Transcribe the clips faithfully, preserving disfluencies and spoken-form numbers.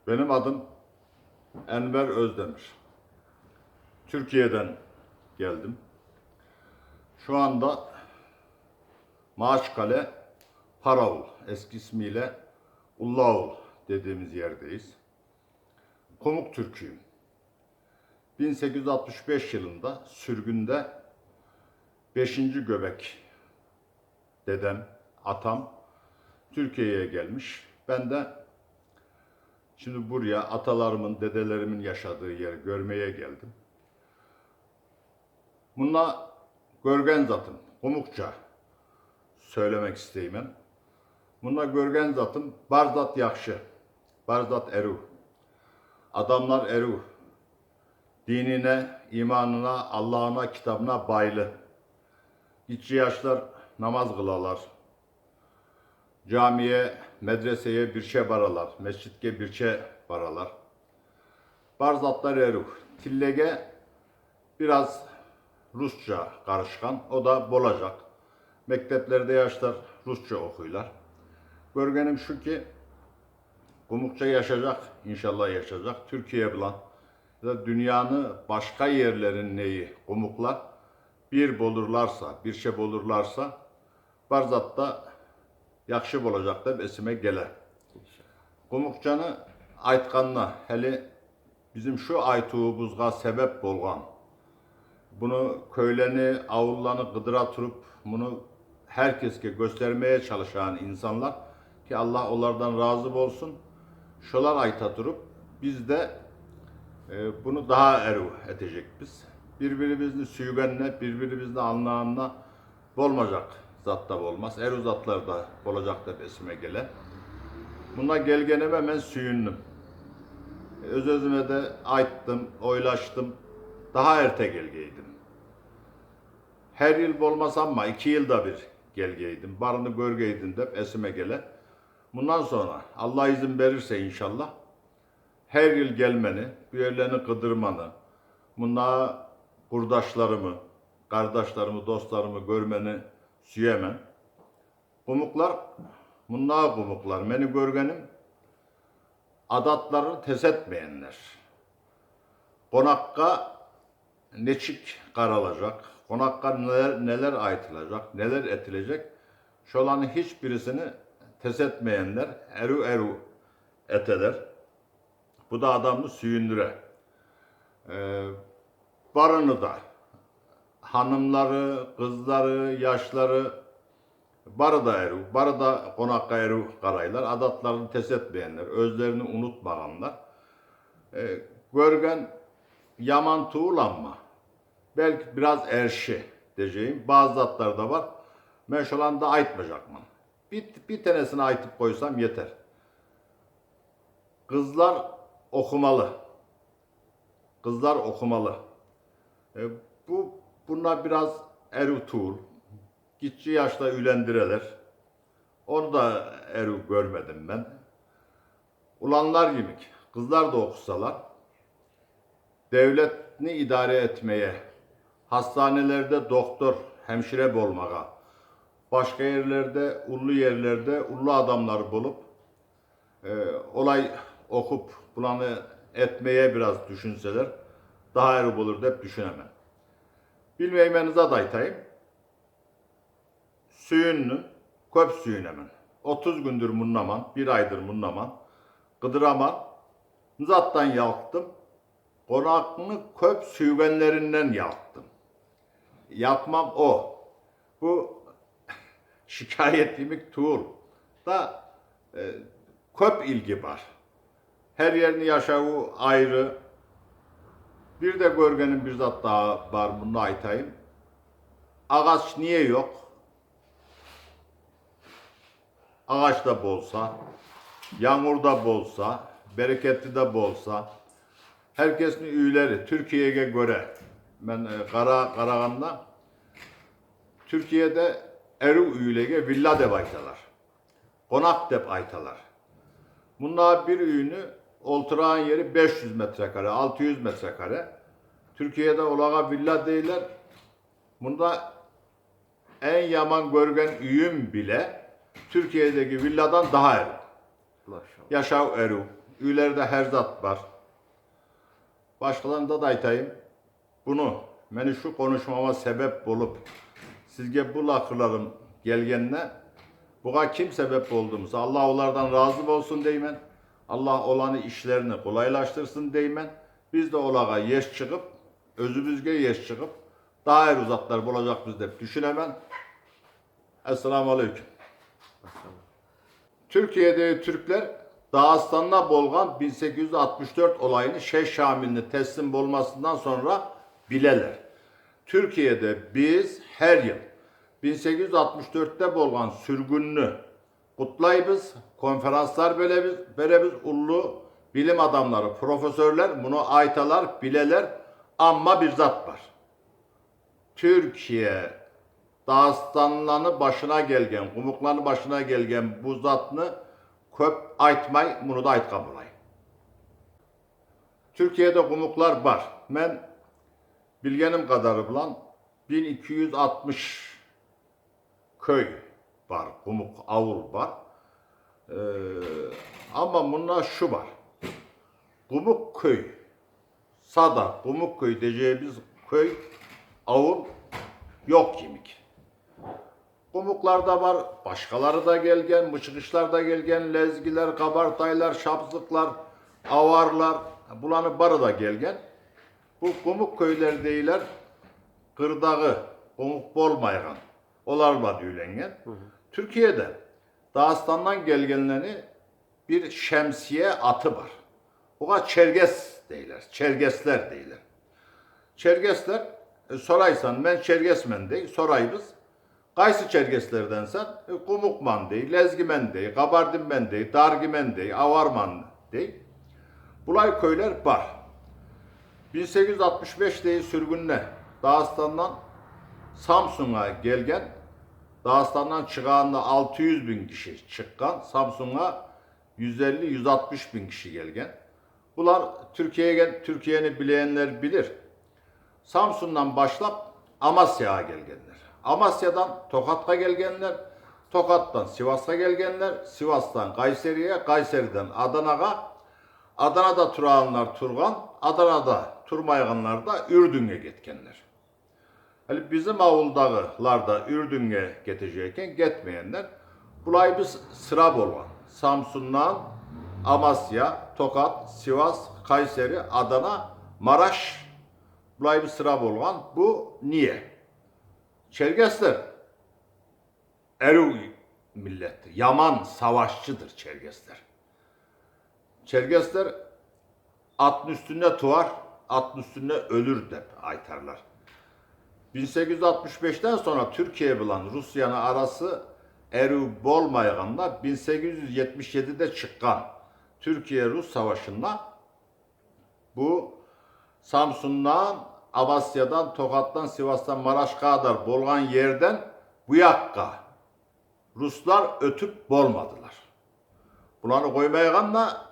Benim adım Enver Özdemir. Türkiye'den geldim. Şu anda Maaşkale, Paravul, eski ismiyle Ullaul dediğimiz yerdeyiz. Kumuk Türküyüm. Bin sekiz yüz altmış beş yılında sürgünde beşinci göbek dedem, atam Türkiye'ye gelmiş. Ben de şimdi buraya atalarımın, dedelerimin yaşadığı yeri görmeye geldim. Munda görgen zatım, kumukça söylemek isteymen. Munda görgen zatım, bar zat yahşı, bar zat eriv. Adamlar eriv. Dinine, imanına, Allah'ına, kitabına baylı. Gitçe yaşlar namaz kılalar. Camiye, medreseye birçe baralar, mescitge birçe baralar. Bar zatlar eriv. Tillege biraz rusça karışkan, o da bolacak. Mekteplerde yaşlar rusça okuylar. Görgenim şu ki, kumukça yaşayacak, inşallah yaşayacak. Türkiye bulan ya da dünyanın başka yerlerin neyi kumuklar bir bolurlarsa, bir şey bolurlarsa, bar zat da yahşı bolacak dep esime gele. Kumukçanı aytganda, hele bizim şu aytuvubuzga sebep bolgan, bunu köyleni, avullarını kıdıra turup, bunu herkeske göstermeye çalışan insanlar ki Allah olardan razı bolsun, şolar ayta turup, biz de e, bunu daha eriv etecekbiz. Birbirimizni süygenle, birbirimizni anlayanla bolmajak zat da bolmaz. Eriv zatlar da bolacak dep esime gele. Buna gelgenime men süyündüm. Öz-özüme de ayttım, oylaştım. Daha erte gelgeydim. Her yıl bolmasa ama iki yılda bir gelgeydim. Barını görgeydim dep esime gele. Bundan sonra Allah izin verirse inşallah, her yıl gelmeni, bu yerlerini kıdırmanı, bunda kurdaşlarımı, kardeşlerimi, dostlarımı görmeni süyemen. Kumuklar, bunda kumuklar, meni görgenim, adatlarını tes etmeyenler. Konakka neçik karalacak, konakka neler, neler aytılacak, neler etilecek, şolarını hiç birisini tes etmeyenler, eriv-eriv eteler. Bu da adamı süyündüre. Ee, barını da, hanımları, kızları, yaşları, bari de eriv, bari de konakka eriv karaylar, adatlarını tes etmeyenler, özlerini unutmaganlar. Ee, görgen yaman tuğul ama, belki biraz erşi diyeceğim, bazı zatlar da var. Men şolarını da aytmajak men. Bir, bir tanesini aytıp koysam yeter. Kızlar okumalı. Kızlar okumalı. E, bu, bunlar biraz eriv tuğul. Gitçi yaşta üylendireler. Onu da eriv görmedim ben. Ulanlar yimik, kızlar da okusalar, devletni idare etmeye, hastanelerde doktor, hemşire bolmaga, başka yerlerde, ullu yerlerde ullu adamlar bolup, e, olay okup, bulanı etmeye biraz düşünseler, daha eriv olur dep düşünemen. Bilmeymenizge de aytayım. Süyündüm, köp süyünemen. Otuz gündür mundaman, bir aydır mundaman. Kıdıraman. Zattan yalktım. Konakını köp süygenlerinden yalktım. Yapmam o. Bu şikayet yimik tuğul. Da, e, köp ilgi bar. Her yerini yaşavu ayrı. Bir de görgenim bir zat daha bar, bunu aytayım. Ağaç niye yok? Ağaç da bolsa, yağmur da bolsa, bereketli de bolsa, herkesni üyleri Türkiye'ye göre, men, e, kara, karaganda, Türkiye'de eriv üylege villa dep aytalar. Konak dep aytalar. Bunda bir üyünü olturağın yeri beş yüz metrekare, altı yüz metrekare. Türkiye'de olağa villa deyler. Bunda en yaman görgen üyüm bile Türkiye'deki villadan daha eriv. Maşallah. Yaşav eriv. Уьйлерде гьар зат бар. Башгъаларына да айтайым. Буну, мени шу къонушмама себеп болуп, сизге бу лакъырларым гелгенде, бугъа ким себеп болду буса, Аллагь олардан рази болсун деймен. Аллагь оланы ишлерин къолайлашдырсын деймен. Биз де олагъа еш чыгъып, оьзюбюзге еш чыгъып, дагъы узакълар болажакъбыз деп тюшюнемен. Ассаламу алейкум. Тюркиеде тюрклер Дагъыстанда болгъан бин сегиз юз алтмыш дёрт олайны, Шейх Шамилни теслим болмасындан сонра билелер. Тюркиеде биз гьар йыл бин сегиз юз алтмыш дёртде болгъан сюргюнню къутлайбыз, конферанслар беребиз, беребиз. Уллу билим адамлары, профессорлар муну айталар, билелер. Амма бир зат бар. Тюркие Дагъыстанлыланы башына гелген, къумукъланы башына гелген бу затны кёп айтмай, муну да айтгъан болайым. Тюркиеде къумукълар бар. Мен билгеним къадары булан бин эки юз алтмыш кёй бар, къумукъ авул бар. Э, амма мунда шу бар. Къумукъ кёй, сада къумукъ кёй дежейбиз кёй, авул ёкъ йимик. Къумукълар да бар, башгъалары да гелген, мычыгъышлар да гелген, лезгилер, къабартайлар, шапсыкълар, аварлар, буланы бары да гелген. Бу къумукъ кёйлер дейлер, къырдагъы къумукъ болмайгъан, олар булан уьйленген. Тюркиеде Дагъыстандан гелгенлени бир шемсие аты бар. Огъар чергес дейлер, чергеслер дейлер. Чергеслер, э, сорайсан, «Мен чергесмен», — дей, сорайбыз. «Къайсы чергеслерденсен?» — «Э, къумукъман», — дей, «лезгимен», — дей, «къабардинмен», — дей, «даргимен», — дей, «аварман», — дей. Булай кёйлер бар. Бин сегиз юз алтмыш бешдеги сюргюнде Дагъыстандан Самсунгъа гелген, Дагъыстандан чыгъагъанда алты юз бин гиши чыкъгъан, Самсунгъа юз элли, юз алтмыш бин гиши гелген. Булар Тюркиеге, Тюркиени билегенлер билир. Самсундан башлап Амасиягъа гелгенлер. Амасиядан Токъатгъа гелгенлер. Токъатдан Сивасгъа гелгенлер. Сивасдан Къайсериге, Къайсериден Аданагъа. Аданада турагъанлар тургъан, Аданада турмайгъанлар да Уьрдюнге гетгенлер. Гьали бизим авулдагъылар да Уьрдюнге гетежек экен, гетмегенлер. Булай бир сыра болгъан. Самсундан Амасия, Токъат, Сивас, Къайсери, Адана, Мараш. Булай бир сыра болгъан. Бу не? Чергеслер арив миллетдир, яман савашчыдыр чергеслер. Чергеслер атны уьстюнде тувар, атны уьстюнде оьлюр деп айтарлар. Бин сегиз юз алтмыш бешден сонра Тюркие булан Русияны арасы арив болмайгъанда, бин сегиз юз етмиш едиде чыкъгъан Тюркие-рус савашында бу Самсундан, Амасиядан, Токъатдан, Сивасдан Марашгъа къадар болгъан ерден бу якъгъа руслар оьтюп болмадылар. Буланы къоймайгъан да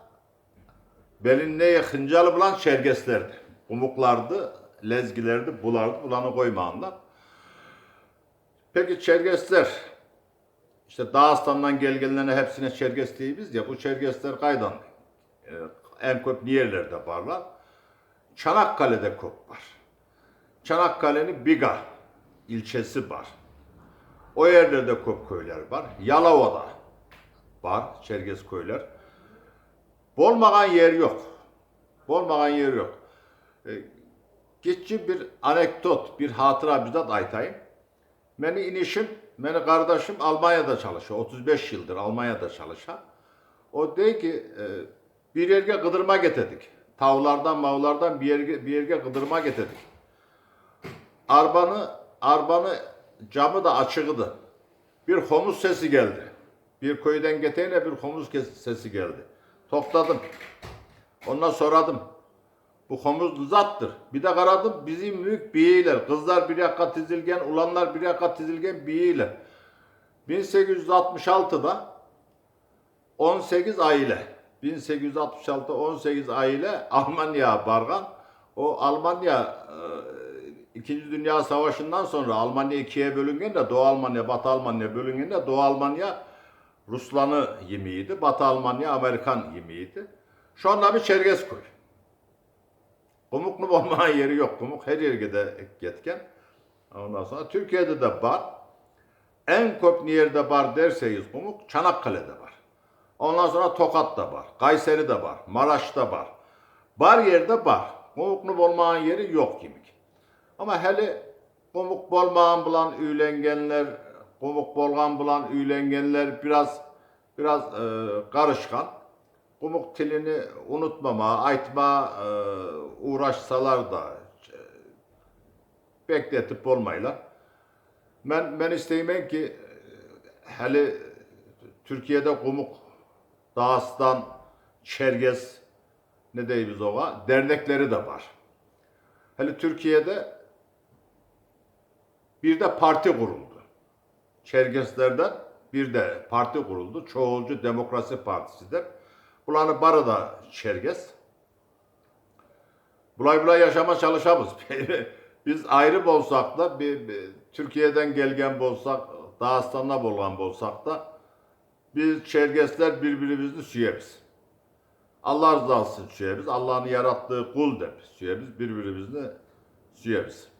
белиндеги хынжалы булан чергеслерди. Къумукъларды, лезгилерди, буларды, буланы къоймагъанлар. Пеки чергеслер, иште Дагъыстандан гелгенлени гьепсине чергес дейбиз де, бу чергеслер къайдан? Э, энг кёп не ерлерде барлар? Чанаккаледе кёп бар. Чанаккалени Бига илчеси бар. О ерлерде кёп кёйлер бар. Яловада бар чергес кёйлер. Болмагъан ер ёкъ. Болмагъан ер ёкъ. Э, гиччи бир анекдот, бир хатыра, бир зат айтайым. Мени инишим, мени къардашым Алманияда чалыша, отуз беш йылдыр Алманияда чалыша. О дей ки, э, бир ерге къыдырма гетедик. Тавлардан, мавлардан бир ерге, бир ерге къыдырма гетедик. Арбаны, арбаны жамы да ачыкъ эди. Бир хомуз сеси гелди. Бир кёйден гетегенде бир хомуз кес-, сеси гелди. Токътадым. Онда сорадым: «Бу хомуз не затдыр?» Бир де къарадым, бизин йимик бийийлер. Къызлар бир якъгъа тизилген, уланлар бир якъгъа тизилген, бийийлер. Бин сегиз юз алтмыш алтыда он сегиз аиле, бин сегиз юз алтмыш алты, он сегиз аиле Алманиягъа баргъан. О Алмания, э, экинчи дюнья савашындан сонра Алмания экиге бёлюнген де, Догъу Алмания, Бату Алмания бёлюнген де, Догъу Алмания русланы йимик эди, Бату Алмания американ йимик эди. Шонда бир чергес кёй. Къумукъну болмагъан ери ёкъ. Къумукъ гьар ерге де гетген. Ондан сонг Тюркиеде де бар. Энг кёп не ерде бар дерсегиз, къумукъ Чанаккаледе бар. Ондан сонг Токъатда бар, Къайсериде бар, Марашда бар. Бар ерде бар. Къумукъну болмагъан ери ёкъ йимик. Амма гьали къумукъ болмагъан булан уьйленгенлер, къумукъ болгъан булан уьйленгенлер бираз, бираз, э, къарышгъан. Къумукъ тилини унутмама, айтма, э, угърашсалар да, э, бек де этип болмайлар. Мен, мен истеймен ки, гьали Тюркиеде къумукъ, Дагъыстан, чергес, не дейбиз огъар, дернеклери де бар. Гьали Тюркиеде бир де парти къурулду. Чергеслерден бир де парти къурулду. Чогъулчу демокраси партиси деп. Буланы бары да чергес. Булай-булай яшама чалышабыз. Биз айры болсакъ да, би-, би-, Тюркиеден гелген болсакъ, Дагъыстанда болгъан болсакъ да, биз, чергеслер, бир-бирибизни сюебиз. Аллагь ризасы учун сюебиз, Аллагьны яратдыгъы къул деп сюебиз, бир-бирибизни сюебиз.